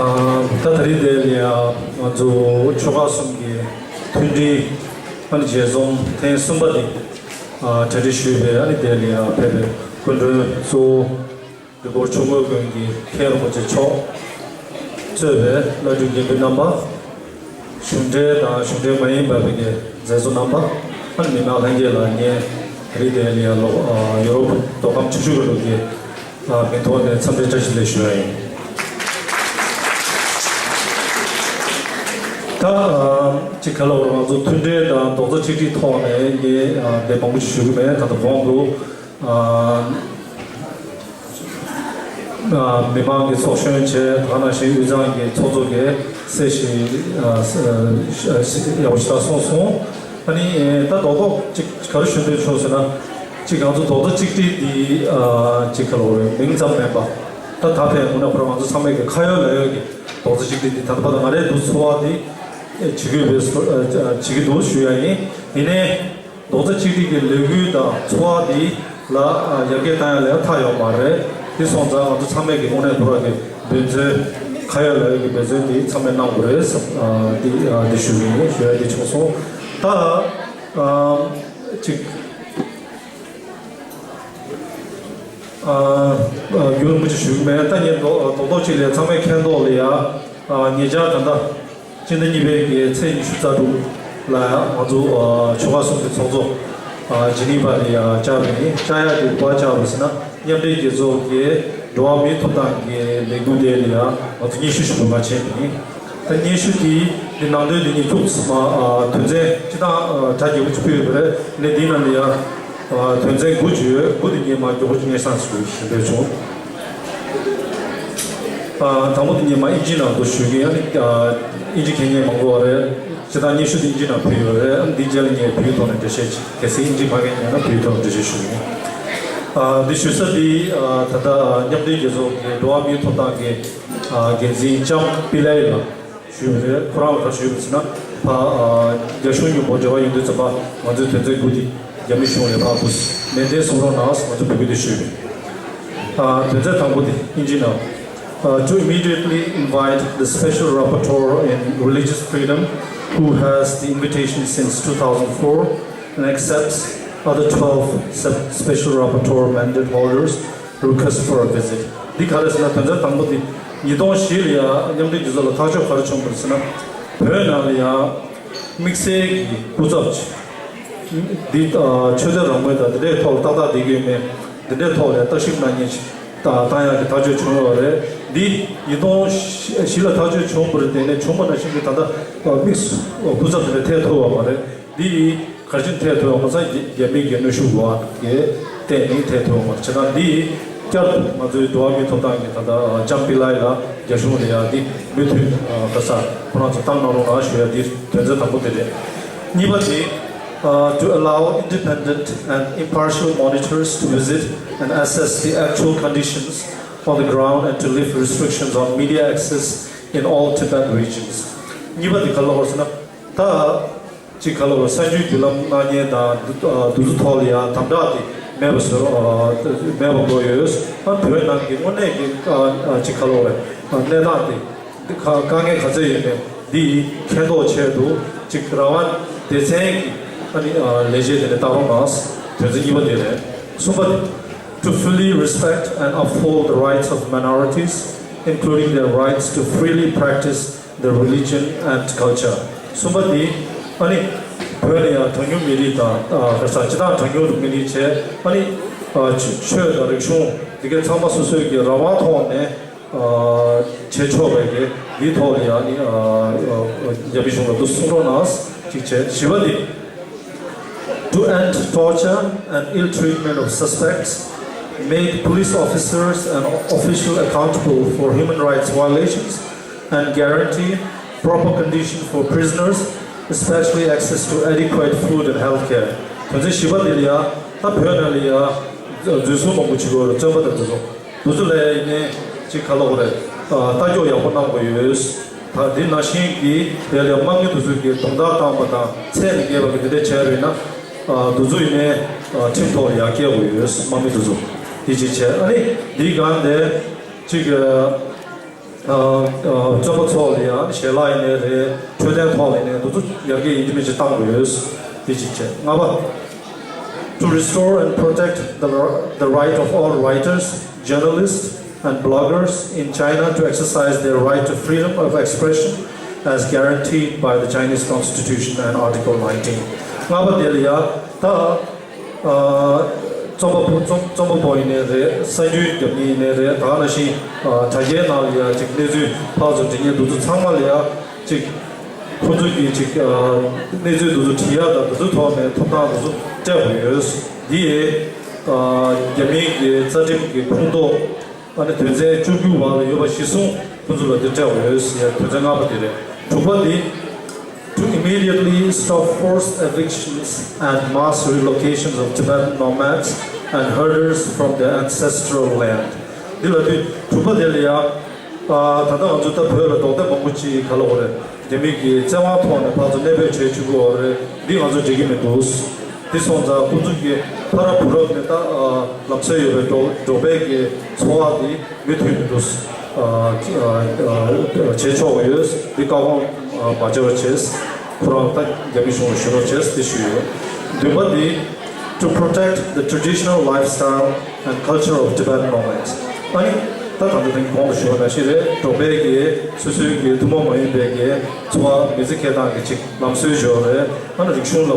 ཨ། ད་ད་རེས་དེ་ལ་ང་ཚོ་ཆོལ་ཁ་གསུམ་གྱི་མཐུན་སྒྲིལ་ཨ་ནི་མཇལ་འཛོམས་ཐེངས་གསུམ་པ་དེ་ཨ་གྲ་སྒྲིག་ཞུས་པའི་ཨ་ནི་དེ་ལ་ཕེབས་པའི་སྐུ་མགྲོན་གཙོ་བོ་འདི་སྐོར་ཆུ་འགོ་དགོན་གྱི་མཁན་རིན་པོ་ཆེ་མཆོག་གཙོས་པའི་བླ་སྤྲུལ་དགེ་འདུན་རྣམ་པ། གཞུང་འབྲེལ་དང་གཞུང་འབྲེལ་མ་ཡིན་པ་བའི་མཛད་གཙོ་རྣམ་པ། ཨ་ནི་མི་མང་ལྷན་རྒྱས་ལ་ངས་རི་དེ་ལ་ཡང་ལོ་ཡོ་རོབ་མདོ་ཁམས་ཆུ་ཤུར་གྱི་མི་ཐོག་ནས་འཚམས་འདྲི་བཀྲ་ཤིས་བདེ་ལེགས་ཞུ་ཡ་ཡིན། ད་ཅིག་ག་ལ་བར་ང་ཚོ་མཐུན་འབྲེལ་དང་རྡོག་རྩ་གཅིག་སྒྲིལ་ཐོག་ནས་ངས་འདི་མང་པོ་ཞིག་ཞུ་གི་མེད། ད་ལྟ་གོང་དུ། མི་མང་གི་ཚོགས་གཞོན་བྱས། ད་ག་ནང་བཞིན་དབུས་གཙང་གི་ཚོགས་གཙོ་གིས་གསལ་བཤད་ཡག་པོ་ཞེ་དྲག་གསུངས་སོང་། ཨ་ནི་ད་རྡོག་རྡོག་ཅིག་ག་རེ་ཞུ་འདོད་བྱུང་ཟེར་ན། ཅིག་ང་ཚོ་རྡོག་རྩ་གཅིག་སྒྲིལ་འདི་ཅིག་ག་ལ་བར་མིང་ཙམ་མིན་པ། ད་ད་ཕན་ངོ་ནས་ཁོ་རང་ང་ཚོ་ཚང་མས་ཀྱི་ཁ་ཡོད་ལག་ཡོད་ཀྱི་རྡོག་རྩ་གཅིག་སྒྲིལ་འདི་ད་ལྟ་བར་དུ་ང་རའི་འདུག་འཚོ་བ་འདི་བྱེད་ཀྱི་ཡོད་པའི་བྱེད་ཀྱི་འདུག་ཞུ་ཡ་ཡིན། ཡིན་ནའི། རྡོག་རྩ་གཅིག་སྒྲིལ་གྱི་ལས་འགུལ་དང་འཚོ་བ་འདི་ལ་ཡར་རྒྱས་བཏང་ཡ་ལས་མཐའ་ཡོད་མ་རེད། འདི་སོང་ཙང་ང་ཚོ་ཚང་མས་ཀྱི་དངོས་གནས་ཐོག་ལ་གི་འབད་བརྩོན། ཁ་ཡོད་ལག་ཡོད་ཀྱི་འབད་བརྩོན་འདི་ཚང་མས་གནང་དགོས་རེད་བསམ། འདི་འདི་ཞུ་གི་ཡིན། ཞུ་ཡ་འདི་བྱུང་སོང་། ད་ཅིག་རྒྱུན་མི་ཅིག་ཞུ་གི་མེད། ད་ངས་རྡོག་རྡོག་རྡོག་ཅིག་ལས་ཚང་མས་མཁྱེན་རྟོགས་ལ་ཡ། ཉེ་ཆར་ད་ལྟ། སྤྱི་ཟླ་གཉིས་པའི་གི་ཚེས་ཉི་ཤུ་རྩ་དྲུག་ལ་ང་ཚོ་ཆོལ་ཁ་གསུམ་གྱི་ཚོགས་གཙོ་ཇི་ནི་ཝ་ལ་ཡ་བཅར་བ་ཡིན། བཅར་ཡ་གི་ག་པར་བཅར་བ་ཟེར་ན། མཉམ་འབྲེལ་རྒྱལ་ཚོགས་ཀྱི་འགྲོ་བ་མིའི་ཐོབ་ཐང་གི་ལས་འགུལ་དེ་ལ་ཡ་ང་ཚོ་སྙན་ཞུ་ཞིག་འབུལ་ག་ཕྱིན་པ་ཡིན། ད་སྙན་ཞུ་དེ་འདི་ནང་དོན་དེ་ཉིད་ཐུགས་སུ་མ། དོན་ཚན་སྤྱིར་བཏང་གྲ་རྒྱས་པོ་ཅིག་ཕུལ་ཡོད་པ་རེད། ནས་འདིའི་ནང་ལ་ཡ། དོན་ཚན་དགུ་ཅིག་ཡོད། དགུ་དེ་ངས་མར་མགྱོགས་པོ་ཅིག་སྙན་སེང་ཞུ་ཞུ་འདོད་བྱུང་། དང་པོ་དེ་ངས་མར་ཨིན་ཇིའི་ནང་དུ་ཞུ་གི་ཡིན། ཨིན་ཇི་མཁྱེན་མཁན་མང་པོ་རེད། སྤྱིར་བཏང་སྙན་ཞུ་དེ་ཨིན་ཇིའི་ནང་ཕུལ་ཡོད་རེད། འདིའི་རྗེས་ལ་ངས་བོད་ཡིག་ཐོག་ནས་འགྲེལ་བཤད་ཅིག་གལ་སྲིད་ཨིན་ཇི་མ་མཁྱེན་ཡོད་ན་བོད་ཡིག་ཐོག་ནས་འགྲེལ་བཤད་ཞུ་གི་ཡིན། འདི་ཞུ་ས་དེ་ད་ལྟ་མཉམ་འབྲེལ་རྒྱལ་ཚོགས་ཀྱི་འགྲོ་བ་མིའི་ཐོབ་ཐང་གི་འགན་འཛིན་ལྕམ་པི་ལའི་ལགས། ཞུས་པ་རེད། ཁོ་རང་ལ་ག་རེ་ཞུས་པ་ཟེར་ན། ཕ། རྒྱ་གཞུང་མཉམ་པོ་འབྲེལ་བ་ཡོང་དུས་ཙམ་པ་ང་ཚོའི་དོན་ཚན་དགུ་དེ་རྒྱ་མི་གཞུང་ལ་ཕར་འབུལ། ནན་ཏན་གསུང་རོགས་གནང་ཟེར་ང་ཚོ་འབོད་སྐུལ་དེ་ཞུས་པ་རེད། དོན་ཚན་དང་པོ་དེ་ཨིན་ཇི་ནང་། Uh, to immediately invite the Special Rapporteur in Religious Freedom, who has the invitation since two thousand four and accepts other twelve sep- Special Rapporteur mandate holders request for a visit. འདི་ག་རེ་ཟེར་ན། དོན་ཚན་དང་པོ་འདི་ཉིས་སྟོང་བཞི་ལ་ཡང་མཉམ་འབྲེལ་རྒྱལ་ཚོགས་ལ་ཐག་གཅོད་ག་རེ་བྱུང་བ་རེད་ཟེར་ན། བོད་ནང་ལ་ཡང་དམིགས་བསལ་གྱི་སྐུ་ཚབ་ཅིག་འདི་ཆོས་དད་རང་མོས་དང་འདི་འདྲའི་ཐོག་ལ་ཏག་ཏག་བསྡད་ཀྱི་ཡོད་མེད། འདི་འདྲའི་ཐོག་ལ་བརྟག་ཞིབ་གནང་མཁན་ཅིག་བཏང་ཡག་གི་ཐག་གཅོད་བྱུང་ཡོད་རེད། འདི་ཉིས་སྟོང་བཞི་ལ་ཐག་གཅོད་བྱུང་བ་རེད། དེ་ནས་བྱུང་བ་ནང་བཞིན་གྱི་ད་ལྟ་དམིགས་སུ་སྐུ་ཚབ་དེ་འདྲ་ཐད་ཐུབ་པ་མ་རེད། འདི་ཡིས་གལ་ཆེན་ཐད་ཐོན་མ་ཚད་རྒྱ་མི་གི་གནོན་ཤུགས་འོག་གི་སྟེང་ནས་ཐད་ཐོན་མ་བྱས་ན། འདི་བསྐྱར་དུ་ང་ཚོའི་འགྲོ་བ་མིའི་ཐོབ་ཐང་གི་ད་ལྟ་ལྕམ་པི་ལའི་ལགས་རྒྱ་གཞུང་ལ་ཡང་འདི་མུ་མཐུད་ག་ས་ཁོ་རང་ཚོ་བཏང་གནང་རོགས་གནང་ཞུ་ཡ་འདི་དོན་ཚན་དང་པོ་དེ་རེད། གཉིས་པ་དེ། Uh, to allow independent and impartial monitors to visit and assess the actual conditions on the ground and to lift restrictions on media access in all Tibet regions. གཉིས་པ་དེ་ག་ལ་བར་སོང་ན། ད། གཅིག་ག་ལ་བར་གསར་འགྱུར་བརྒྱུད་ལམ་གནང་མཁན་དང་འདུ་འདུ་འཛོམས་ཐོག་ལ་ཡང་དམ་དྲག་དེ་མེད་པ་བཟོ་མེད་པ་དགོས་ཡོད། ཨ་བོད་ནང་གི་དངོས་གནས་ཀྱི་གཅིག་ག་ལ་བར་གནས་སྟངས་དེ་དཀའ་ངལ་ག་ཚོད་ཡོད་མེད་ འདི་མཁྱེན་རྟོགས་ཆེད་དུ་ཅིག་རང་དབང་སྡེ་ཚན་གྱི་ཨ་ནི་ལས་བྱེད་དེ་ནས་བཏང་རོགས་གནང་། དོན་ཚན་གཉིས་པ་དེ་རེད། གསུམ་པ་དེ། To fully respect and uphold the rights of minorities, including their rights to freely practice their religion and culture. གསུམ་པ་དེ་ཨ་ནི་བོད་ལ་ཡང་གྲངས་ཉུང་མི་རིགས་དང་ཨ་ག་ས་སྤྱི་བཏང་གྲངས་ཉུང་མི་རིགས་བྱས་ཨ་ནི་ཨ་ཆོས་དང་རིག་གཞུང་འདི་གའི་ཚང་མ་སོ་སོའི་གི་རང་དབང་ཐོག་ནས་ཨ་བྱེད་ཆོག་པའི་གི་འདིའི་ཐོག་ལ་ཡང་ནི་ཨ་ཨ་རྒྱ་མི་གཞུང་ལ་འདུ་གསུང་རོགས་གནང་གཅིག་བྱས། བཞི་པ་འདི། To end torture and ill treatment of suspects, make police officers and officials accountable for human rights violations, and guarantee proper condition for prisoners, especially access to adequate food and health care. དོན་ཚན་བཞི་པ་འདི་ལ་ཡ་ད་བོད་ནང་ལ་ཡ་འཛུལ་ཞུགས་མང་པོ་བྱེད་དགོས་རེད། བཙོན་པ་དང་འཛུལ་ཞུགས་འདི་ཚོ་ལ་ཡིན་ནའི་ཅིག་ག་ལབ་དགོས་རེད། ལྟ་སྐྱོང་ཡག་པོ་གནང་དགོས་ཡོད། ད་འདི་ནང་བཞིན་གྱི་དེ་ལ་དམག་མི་འདི་ཚོ་གི་རྡུང་རྡེག་བཏང་བ་དང་ཚད་ལས་བརྒལ་བ་གི་དེ་འདྲ་བྱས་པ་ཡིན་ན་འདི་ཚོ་ཡིན་ནའི་ཁྲིམས་ཐོག་ལ་ཡར་བསྐྱལ་དགོས་ཡོད། དམག་མི་འདི་ཚོ་འདི་གཅིག་བྱས། ཨ་ནི་འདིའི་སྒང་དེ་ཅིག་ཨ་ཨ་བཙོན་པ་ཚོ་ལ་ཡང་ཞལ་ལག་ཡིན་ནའི་རེད། འཕྲོད་བསྟེན་ཐོག་ལ་ཡིན་ནའི་འདི་ཚོ་ཡར་རྒྱས་ཡིན་གཅིག་མིན་གཅིག་གཏང་དགོས་ཡོད། དེ་གཅིག་བྱས། ལྔ་པ། To restore and protect the, the right of all writers, journalists, and bloggers in China to exercise their right to freedom of expression as guaranteed by the Chinese Constitution and Article nineteen. ལྔ་པ་དེ་ལ་ཡང་ད། ཨ་རྩོམ་པ་པོ་རྩོམ་རྩོམ་པ་པོ་ཡིན་ནའི་རེད། གསར་འགྱུར་རྒྱབ་མཁན་ཡིན་ནའི་རེད། ད་ག་ནང་བཞིན་ཨ་དྲ་རྒྱའི་ནང་ལ་ཡ་ཅིག་གནས་ཚུལ་ཕར་ཚུར་འབྲི་མཁན་འདི་ཚོ་ཚང་མ་ལ་ཡ་ཅིག་ཁོ་ཚོ་གིས་ཅིག་ཨ་གནས་ཚུལ་འདི་ཚོ་བྲིས་ཡ་དང་འདི་ཚོའི་ཐོག་ནས་ཐོབ་ཐང་འདི་ཚོ་སྤྲད་དགོས་ཡོད། འདི་ཡི་ཨ་རྒྱ་མིའི་གི་རྩ་ཁྲིམས་ཀྱི་ཁོངས་གཏོགས། ཨ་ནི་དོན་ཚན་བཅུ་དགུ་བར་ལ་ཡོད་པ་གཞིར་བཟུང་ཁོང་ཚོ་ལ་འདི་སྤྲད་དགོས་ཟེར་ཡ་དོན་ཚན་ལྔ་པ་དེ་རེད། དྲུག་པ་དེ། To immediately stop forced evictions and mass relocations of Tibetan nomads and herders from their ancestral land. འདི་ལ་དུས་དྲུག་པ་དེ་ལ་ཡ། ཨ་ད་ལྟ་ང་ཚོ་ད་བོད་ལ་རྡོག་རྡེག་མང་པོ་ཅིག་ག་ལབ་དགོས་རེད། རྒྱ་མི་གིས་བཙན་དབང་ཐོག་ནས་ཕར་ཚུར་གནས་སྤོས་བྱས་བཅུག་གི་ཡོད་རེད། འདི་ང་ཚོ་འགྲིག་གི་མི་འདུག་དེ་སོང་ཙང་ཁོང་ཚོ་གི་ཕ་རབས་བུ་རབས་ནས་ད་ལམ་སང་ཡོད་པའི་འབྲོག་འབྲོག་པའི་གི་འཚོ་བ་དེ་མུ་མཐུད་མི་འདུག་ཨ་ཨ་ཨ་བྱེད་ཆོག་གི་ཡོད། འདི་བཀག་སྡོམ་ཨ་མ་བྱེད་པ་བྱས། ཁོ་རང་ད་རྒྱ་མི་གཞུང་ལ་ཞུ་རོགས་བྱས་དེ་ཞུས་ཡོད། བདུན་པ་དེ། To protect the traditional lifestyle and culture of Tibetan nomads. ཨ་ནི་ད་ད་ལྟ་དེང་གོང་དུ་ཞུས་པ་ནང་བཞིན་རེད། འབྲོག་པའི་གི་སོ་སོའི་གི་ཐུན་མོང་མ་ཡིན་པའི་གི་འཚོ་བ་མི་ཚེ་སྐྱེལ་སྟངས་གི་ཅིག་ལམ་སྲོལ་ཞིག་ཡོད་རེད། ཨ་ནི་རིག་གཞུང་ལ་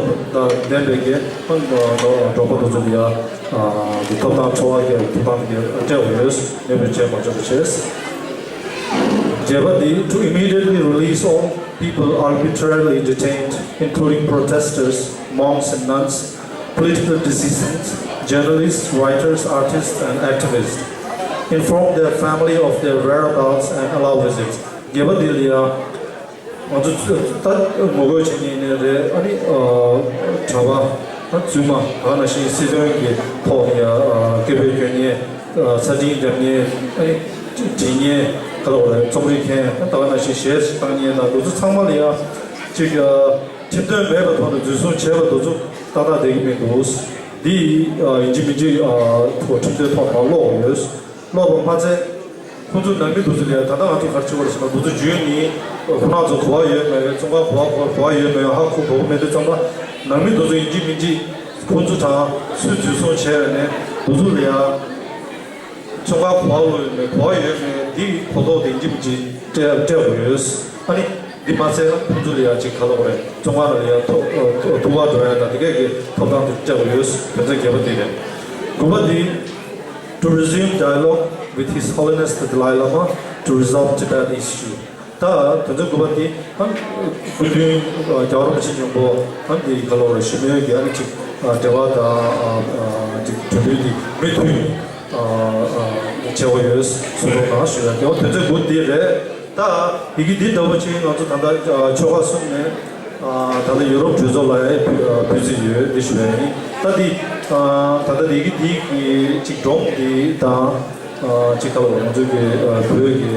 ལྡན་པའི་གི་ཨ་ནི་འབྲོག་པ་དེ་ཚོ་ལ་ཡ་གི་ཐོབ་ཐང་འཚོ་བ་གི་ཐོབ་ཐང་གི་སྤྲད་དགོས་ཡོད། གནས་སྤོས་བྱས་མ་བཅུག་པ་བྱས། བརྒྱད་པ་དེ། To immediately release all people arbitrarily detained, including protesters, monks and nuns, political dissidents, journalists, writers, artists, and activists. Inform their family of their whereabouts and allow visits. བརྒྱད་པ་དེ་ལ་ཡ། ང་ཚོ་ད་ངོ་རྒོལ་བྱེད་མཁན་ཡིན་ནའི་རེད། ཨ་ནི་ཨ་གྲྭ་པ་ད་བཙུན་མ་ད་ག་ནང་བཞིན་སྲིད་དོན་གྱི་ཐོག་ནས་ཨ་སྐད་འབོད་སྐྱོན་མཁན། ཨ་ས་འཕྲིན་བརྒྱབ་མཁན། ཨ་ནི་འབྲི་མཁན། ག་ལབ་དགོས་རེད། རྩོམ་རིག་མཁན། ད་ག་ནང་བཞིན་གཞས་བཏང་མཁན་དང་འདི་ཚོ་ཚང་མ་ལ་ཡ་ཅིག་ཨ་ཁྲིམས་དོན་མེད་པའི་ཐོག་ནས་འཛིན་བཟུང་བྱས་པ་འདི་ཚོ་ཏག་ཏག་བསྡད་ཀྱི་མི་འདུག་འདི་ཨ་ཡིན་གཅིག་མིན་གཅིག་ཨ་ཁྲིམས་དོན་ཐོག་མར་སློག་དགོས་ཡོད། སློག་པ་མ་ཚད། ཁོང་ཚོ་ནང་མི་འདི་ཚོ་ལ་ཡ་ད་ལྟ་ང་ཚོ་ག་རེ་བྱེད་དགོས་རེད་ཟེར་ན། འདི་ཚོ་རྒྱུན་ནས་ཁོ་རང་ཚོ་གོ་བ་ཡོད་མེད། བཙོན་ཁང་གོ་བ་གོ་བ་ཡོད་མེད་ཧ་གོ་གོ་གི་མེད་དུས་ཙམ་པ། ནང་མི་འདི་ཚོ་ཡིན་གཅིག་མིན་གཅིག་ཁོང་ཚོ་དང་སུ་འཛིན་བཟུང་བྱས་ཡོད་ནས་འདི་ཚོ་ལ་ཡ་བཙོན་ཁང་གོ་བ་ཡོད་མེད་གོ་བ་ཡོད་མེད་འདི་གོ་རྟོགས་དེ་ཡིན་གཅིག་མིན་གཅིག་སྤྲད་སྤྲད་དགོས་ཡོད། ཨ་ནི་འདི་མ་ཚད་ཁོང་ཚོ་ལ་ཡ་ཅིག་ག་ལབ་དགོས་རེད། བཙོན་ཁང་ལ་ཡ་ཐོ་ཐོ་ཐུག་པར་འགྲོ་ཡ་དང་དེ་གས་ཀྱི་ཐོབ་ཐང་དེ་སྤྲད་དགོས་ཡོད། དོན་ཚན་བརྒྱད་པ་དེ་རེད། དགུ་པ་དེ། To resume dialogue with His Holiness the Dalai Lama to resolve Tibet issue. ད་དོན་ཚན་དགུ་པ་དེ་ཨ་སྐུ་མདུན་རྒྱལ་བ་རིན་པོ་ཆེ་མཉམ་པོ་ཨ་འདི་ག་ལབ་རེད། ཞི་མོལ་གྱི་ཨ་ནི་ཅིག་འབྲེལ་བ་དང་ཅིག་གྲོས་མཐུན་དེ་མུ་མཐུད་བྱེད་དགོས་ཡོད་གསུང་རོགས་གནང་ཞུ་ཡ། དེ་བ་དོན་ཚན་དགུ་དེ་རེད། ད་ཡི་གེ་འདི་འདྲ་བོ་ཅིག་ང་ཚོ་ད་ལྟ་ཆོལ་ཁ་གསུམ་ནས་ད་ལྟ་ཡུ་རོབ་གྲོས་ཚོགས་ལ་ཡ་ཕུལ་རྩིས་ཡོད་འདི་ཞུ་ཡ་ཡིན། ད་འདི་ད་ལྟ་ཡི་གེ་འདི་གི་ཅིག་སྒྲོམ་འདི་དང་ཅིག་ཁ་ལོ་ང་ཚོ་གི་བོད་ཀྱི་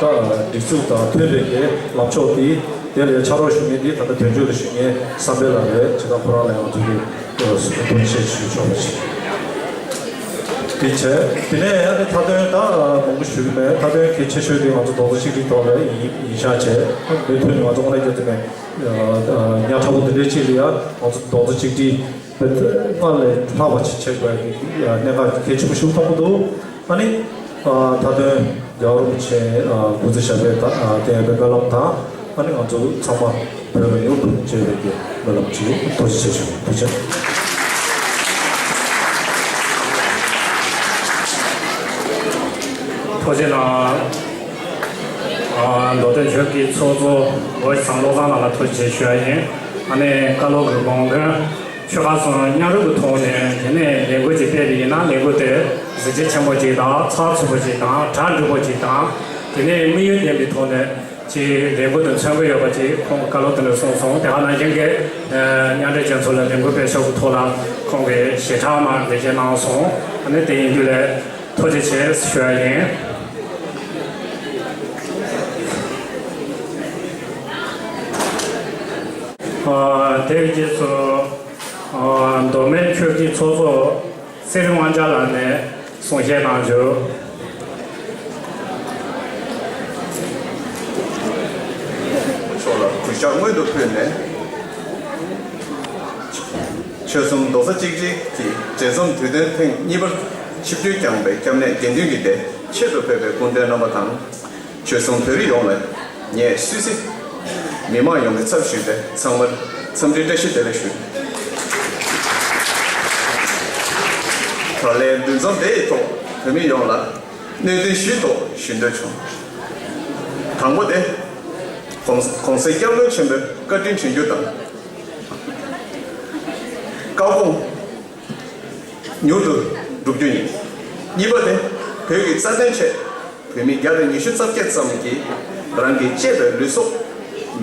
ད་སྒྲིག་འཛུགས་དང་མཐུན་པའི་གི་ལམ་ཕྱོགས་འདི་དེ་ལ་ཕྱག་རོགས་ཞུ་མཁན་འདི་ད་ལྟ་དོན་གཅོད་ལ་ཞུ་མཁན་བསམ་འཕེལ་ལགས་རེད། ཇི་ལྟར་ཁོ་རང་ལ་ཡང་ང་ཚོ་གི་ཐུགས་རྗེ་ཆེ་ཞུ་ཆོག་པ་ཞིག་དེ་བྱས། དེ་ནས་ཡང་ནི་མཐའ་དོན་ད་མང་པོ་ཞུ་གི་མེད། མཐའ་དོན་གལ་ཆེ་ཤོས་དེ་ང་ཚོ་རྡོག་རྩ་གཅིག་སྒྲིལ་ཐོག་ལ་ཡིན་ཡིན་ཤག་བྱས། མུ་མཐུད་ནས་ང་ཚོ་དངོས་གནས་རྒྱ་ཚོ་ནས་ཉག་ཕྲ་པོ་འདི་འདྲའི་ཅིག་ལ་ཡང་ང་ཚོ་རྡོག་རྩ་གཅིག་སྒྲིལ་སྔར་ལས་ལྷག་པ་ཅིག་བྱེད་དགོས་ཀྱི་གནད་འགག་གལ་ཆེན་པོ་ཞིག་མཐོང་གི་འདུག་ཨ་ནི་མཐའ་དོན་རྒྱལ་བ་རིན་པོ་ཆེ་སྐུ་ཚེ་ཞབས་པད་དང་དེ་ཡང་སྨོན་ལམ་དང་། ཨ་ནི་ང་ཚོ་ཚང་མ་བོད་ལ་ཡོད་པར་བྱེད་པའི་གི་སྨོན་ལམ་ཅིག་ཡོད། ཐུགས་རྗེ་ཆེ་ཞུ། ཐུགས་རྗེ་ཆེ། ཐུགས་རྗེ་གནང་། ཨ། མདོ་སྟོད་ཆོས་ཀྱི་ཚོགས་གཙོ་ཝ་ཤི་ཚང་བློ་བཟང་ལགས་ལ་ཐུགས་རྗེ་ཆེ་ཞུ་ཡ་ཡིན། ཨ་ནི་བཀའ་སློབ་ཀྱི་དགོངས་དོན། ཆོལ་ཁ་གསུམ་མཉམ་རུབ་ཀྱི་ཐོག་ནས་དེ་ནས་ལས་འགུལ་ཅིག་སྤེལ་བ་ཡིན་ན། ལས་འགུལ་དེ་གཟི་བརྗིད་ཆེན་པོ་ཅིག་དང་། ཚགས་ཚུད་པོ་ཅིག་དང་། གྲ་འགྲིག་པོ་ཅིག་དང་། དེ་ནས་དམིགས་ཡུལ་ལྡན་པའི་ཐོག་ནས་ཅིག་ལས་འགུལ་དེ་མཚོན་གྱི་ཡོད་པ་ཅིག་ཁོང་གིས་བཀའ་སློབ་དེ་འདྲ་གསུངས་སོང་། དེ་ག་ནང་བཞིན་གྱི་མཉམ་འབྲེལ་རྒྱལ་ཚོགས་ལ་ལས་འགུལ་སྤེལ་ཕྱོགས་ཀྱི་ཐོག་ལ་ཁོང་གིས་ཞེ་དྲག་མར་འགྲེལ་བཤད་གནང་སོང་། ཨ་ནི་དེ་ཡིན་དུས་ལ་ཐུགས་རྗེ་ཆེ་ཞུ་ཡ་ཡིན། ཨ། དེའི་རྗེས་སུ། ཨ། མདོ་སྨད་ཆོས་ཀྱི་ཚོགས་གཙོ་ཚེ་རིང་དབང་རྒྱལ་ལགས་ནས་གསུང་བཤད་གནང་རྒྱུ། མཆོག་ལ་གུས་ཕྱག་སྔོན་དུ་ཕུལ་ནས། ཆོལ་གསུམ་རྡོག་རྩ་གཅིག་སྒྲིལ་གྱི་མཛད་རྩོམ་དུས་སྟོན་ཐེངས་གཉིས་པར་ཆིབས་བསྒྱུར་བསྐྱངས་པའི་སྐྱབས་གནས་དགེ་འདུན་གྱི་སྡེ་ཆེད་དུ་ཕེབས་པའི་སྐུ་མགྲོན་རྣམ་པ་དང་། ཆོལ་གསུམ་བོད་རིགས་ཡོངས་ལ་ངས་སུད་སི་མི་མང་ཡོངས་ཀྱི་ཚབ་ཞུས་ཏེ་ཚང་མར་འཚམས་འདྲིའི་བཀྲ་ཤིས་བདེ་ལེགས་ཞུ། ད་ལན་འདུ་འཛོམས་འདི་ཡི་ཐོག་བོད་མི་ཡོངས་ལ་གནད་དོན་བཞིའི་ཐོག་ཞུ་འདོད་བྱུང་། དང་པོ་དེ། གོང་གོང་ས་སྐྱབས་མགོན་ཆེན་པོའི་བཀའ་དྲིན་དྲན་རྒྱུ་དང་། བཀའ་དགོངས་མྱུར་དུ་བསྒྲུབ་རྒྱུ་ཡིན། གཉིས་པ་དེ། བོད་ཀྱི་རྩ་དོན་ཆེད་བོད་མི་བརྒྱ་དང་ཉི་ཤུ་རྩ་བརྒྱད་ཙམ་གྱིས་རང་གི་གཅེས་པའི་ལུས་སྲོག་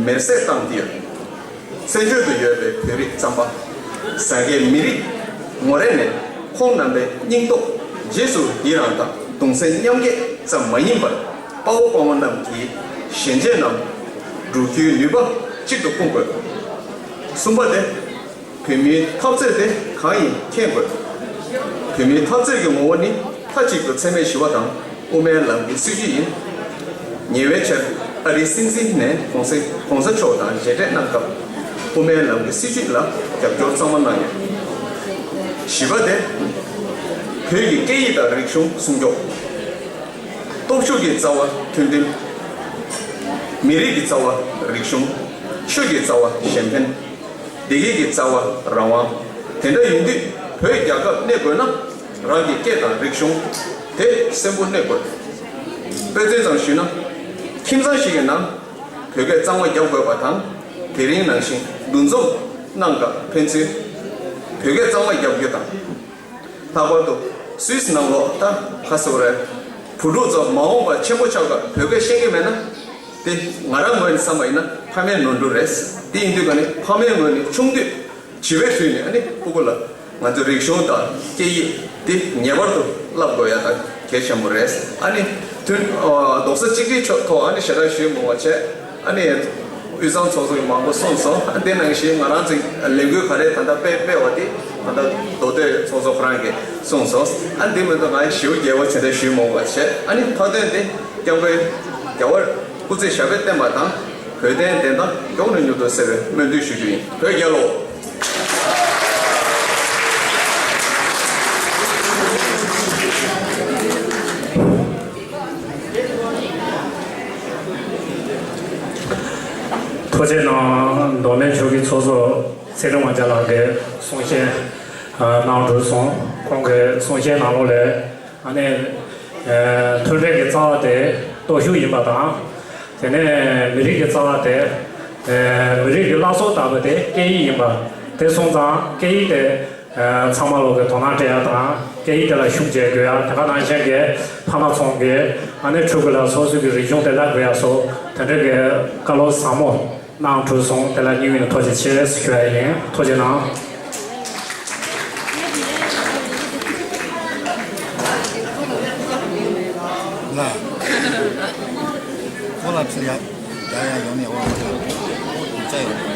མེར་སྲེག་བཏང་སྟེ་ཡོད། བཙན་བྱོལ་དུ་ཡོད་པའི་བོད་རིགས་གཙང་པ། ཟ་མཁན་མི་རིགས་ངོ་རེ་ནས་ཁོང་རྣམ་པའི་སྙིང་སྟོབས་རྗེས་སུ་ཡི་རང་དང་གདུང་སེམས་མཉམ་སྐྱེད་ཙམ་མ་ཡིན་པར། དཔའ་བོ་དཔའ་མོ་རྣམས་ཀྱིས་ཞན་ཆ་རྣམས་སྒྲུབ་རྒྱུའི་ནུས་པ་གཅིག་ཏུ་སྤུངས་དགོས། གསུམ་པ་དེ། བོད་མིའི་འཐབ་རྩོད་དེ་གང་ཡིན་མཁྱེན་དགོས། བོད་མིའི་འཐབ་རྩོད་ཀྱི་ངོ་བོ་ནི་མཐའ་གཅིག་ཏུ་འཚེ་མེད་ཞི་བ་དང་དབུ་མའི་ལམ་གྱི་སྲིད་བྱུས་ཡིན། ཉེ་བའི་ཆར་ཨ་རིའི་སྲིད་འཛིན་ནས་གོང་ས་གོང་ས་མཆོག་དང་མཇལ་འཕྲད་གནང་སྐབས། དབུ་མའི་ལམ་གྱི་སྲིད་བྱུས་ལ་རྒྱབ་སྐྱོར་གཙང་མ་གནང་ཡོད། བཞི་པ་དེ། བོད་ཀྱི་སྐད་ཡིག་དང་རིག་གཞུང་སྲུང་སྐྱོབ། སྟོབས་ཤུགས་ཀྱི་རྩ་བ་མཐུན་སྒྲིལ། མི་རིགས་ཀྱི་རྩ་བ་རིག་གཞུང་། ཆོས་ཀྱི་རྩ་བ་གཞན་ཕན། བདེ་སྐྱིད་ཀྱི་རྩ་བ་རང་དབང་། དེ་འདྲ་ཡིན་དུས་བོད་རྒྱལ་ཁབ་གནས་དགོས་ན། རང་གི་སྐད་དང་རིག་གཞུང་དེ་གསོན་པོ་གནས་དགོས། དཔེ་མཚོན་ཙམ་ཞུས་ན། ཁྱིམ་ཚང་ཞིག་གི་ནང་བོད་སྐད་གཙང་མ་རྒྱབ་དགོས་པ་དང་། དེ་རིང་ནང་བཞིན་འདུ་འཛོམས་གནང་སྐབས་ཕན་ཚུན་བོད་སྐད་གཙང་མ་རྒྱབ་རྒྱུ་དང་། ལྷག་པར་དུ་སུད་སི་ནང་ལོགས་ད་ག་ཟེར་བ་རེད། བུ་ཕྲུག་ཚོ་མ་འོངས་པར་ཆེན་པོ་ཆགས་སྐབས་བོད་སྐད་ཤེས་ཀྱི་མེད་ན། དེ་ང་རང་ངོས་ནས་བསམ་པ་ཡིན་ན་ཕ་མའི་ནོར་འཁྲུལ་རེད། དེ་ཡིན་དུས་ཀ་ནས་ཕ་མའི་ངོས་ནས་ཆུང་དུས་བྱིས་པའི་དུས་ནས་ཨ་ནི་སྤུ་གུ་ལ་ང་ཚོའི་རིག་གཞུང་དང་སྐད་ཡིག་དེ་ངེས་པར་དུ་བསླབ་དགོས་ཡ་ད་གལ་ཆེན་པོ་རེད། ཨ་ནི་མཐུན་རྡོག་རྩ་གཅིག་སྒྲིལ་ཕྱོགས་ཐོག་ཨ་ནི་ཞེ་དྲག་ཞུས་མོ་བ་བྱས། ཨ་ནི་དབུས་གཙང་ཚོགས་གཙོ་གིས་མང་པོ་གསུངས་སོང་། ཨ་དེ་ནང་བཞིན་ང་རང་ཚོའི་ལས་འགུལ་ག་རེ་ད་ལྟ་སྤེལ་སྤེལ་བ་དེ་ད་ལྟ་མདོ་སྟོད་ཚོགས་གཙོ་ཁོ་རང་གིས་གསུངས་སོང་། ཨ་འདི་མི་འདུག་ང་ཞེའུ་རྒྱལ་པོ་ཚེ་འདས་ཞུས་མོ་བ་བྱས། ཨ་ནི་མཐའ་དོན་དེ་སྐྱབས་མགོན་རྒྱལ་བ་སྐུ་ཚེ་ཞབས་པད་བརྟན་པ་དང་། བོད་དོན་བདེན་མཐའ་མགྱོགས་ནས་མྱུར་དུ་གསལ་བའི་སྨོན་འདུན་ཞུ་རྒྱུ་ཡིན། བོད་རྒྱལ་ལོ། ཐུགས་རྗེ་གནང་། མདོ་སྨད་ཆོས་ཀྱི་ཚོགས་གཙོ་ཚེ་རིང་དབང་རྒྱལ་ལགས་ཀྱིས་གསུང་བཤད་གནང་གྲུབ་སོང་། ཁོང་གི་གསུང་བཤད་ནང་ལོགས་ལས་ཨ་ནི་མཐུན་སྒྲིལ་གྱི་རྩ་བ་དེ་སྟོབས་ཤུགས་ཡིན་པ་དང་། དེ་ནས་མི་རིགས་ཀྱི་རྩ་བ་དེ་མི་རིགས་ཀྱི་བླ་སྲོག་ལྟ་བུ་དེ་སྐད་ཡིག་ཡིན་པ་དེ་སོང་ཙང་། སྐད་ཡིག་དེ་ཚང་མ་ལོག་གི་དོ་སྣང་སྤྲད་ཡ་དང་། སྐད་ཡིག་དེ་ལ་ཤུགས་རྒྱག་དགོས་ཡ། དེ་ག་ནང་བཞིན་གྱི་ཕ་མ་ཚོ་གིས་ཨ་ནི་ཕྲུ་གུ་ལ་སོ་སོ་གི་རིག་གཞུང་དེ་བསླབ་དགོས་ཡ་སོགས་དེ་འདྲ་གི་བཀའ་སློབ་ཟབ་མོ་གནང་གྲུབ་སོང་། དེ་ལ་སྙིང་ནས་ཐུགས་རྗེ་ཆེ་ཞུ་ཡ་ཡིན། ཐུགས་རྗེ་གནང་། ལ། ཁོ་ལ་ཚུར་ཡ་ཡ་ཡ་ཡོང་ནས་འོ་འོ་འོ་འོ་ཡོང་།